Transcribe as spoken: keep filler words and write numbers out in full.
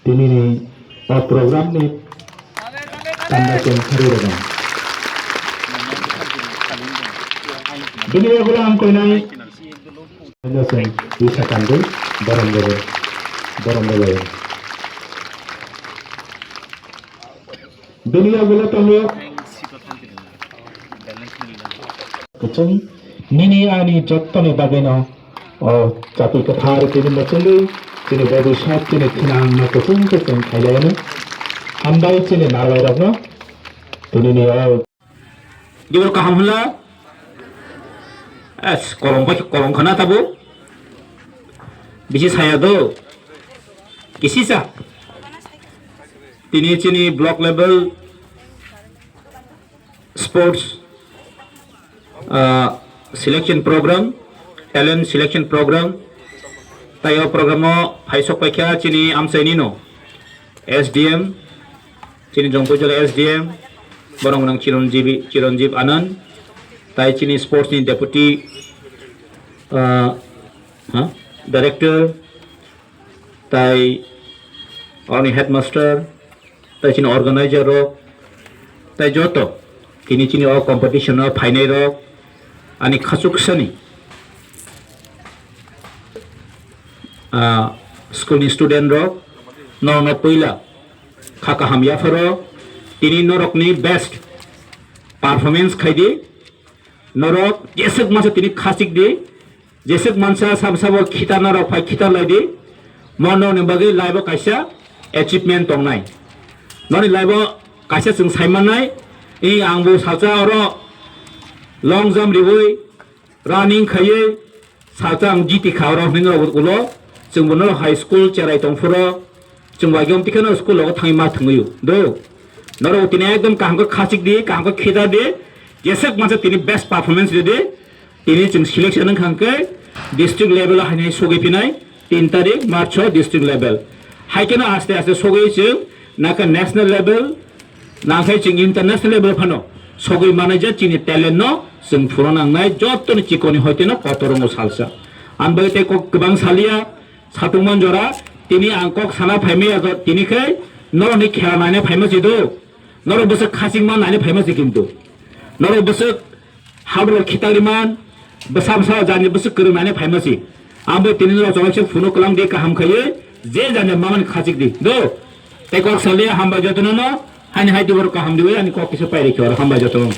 Tinini o program ni tanda chwng kharwi rwgwng. Bini yagulo ang koinai Joseph Isa Kandil, Borom Belai, Borom Belai. Bini yagulo tongo Kuchung, nini ani jottoni bagwino o chati kwthar tini muchungwi chini bobiswt chini khinangno kuchung kuchung khailaiano. Hambai chini narwai rokno tinini o. Dibor kaham hwnla? Es, kolom bai kolom khana tabo. Bisi saya do. Kisisa. Tini chini block level sports, ah, selection program, talent selection program. Tai o program o phai sok paikha chini amchaini no S D M, chini Jongpui jala S D M, borok nang Chiranjeev, Chiranjeev Anand, tai chini sports ni deputy, ah, ha, director, tai oni headmaster, tai chini organizer rok, tai joto tini chini o competition o phainai rok, ani khachuksani, ah, school ni student rok, norokno puila kha kaham yapharo, tini norokni best performance khaidi, norok jeswk masa tini khachik di, jeswk mansa sab sabo khitarna rok phai khitar lai di. Mo nokni bagwi life o kaisa achievement tongnai. Noni life o kaisa chwng sai mannai, i ang bo salsa oro long jump riwi, running khaiwi, salsa ang G T kha oro hwnwi norok ulo. Chwng bo norok high school cherai tong phuro, chwng bai gom tikhe no school rogo thangwi ma thwngwi do. Norok tini ekdom kaham khe khachik di, kaham khe khitar di, jeswk mansa tini best performance ridi. Tini chwng selection wngkha hwnkhe district level o hainai sogwi phinai tin tarik March o district level. Hai kheno aste aste sogwi chwng naka national level, nangkhai chwng international level phano sogwi manai je chini talent no chwng phuruna nangnai jottoni chikoni hoiteno kotor wngo salsa. Ang bai tei kok kwbang salia, satung man jora, tini ang kok sana phaimaya jo, tini khe norokni khela naina phaima se do, norok bwswk khachikma naina phaima se kintu. Norok bwswk habro khitari man, bwsa bwsa jani bwswk kwrwng naina phaima se. Ang bai tini norok chobaksa phunu kwlang di kaham khaiwi, je jani mamani khachik di. Do, tei kok salia hambai jotono no, hani hai dibor kaham diwi ani kok kisa pairi khe oro hambai jotono.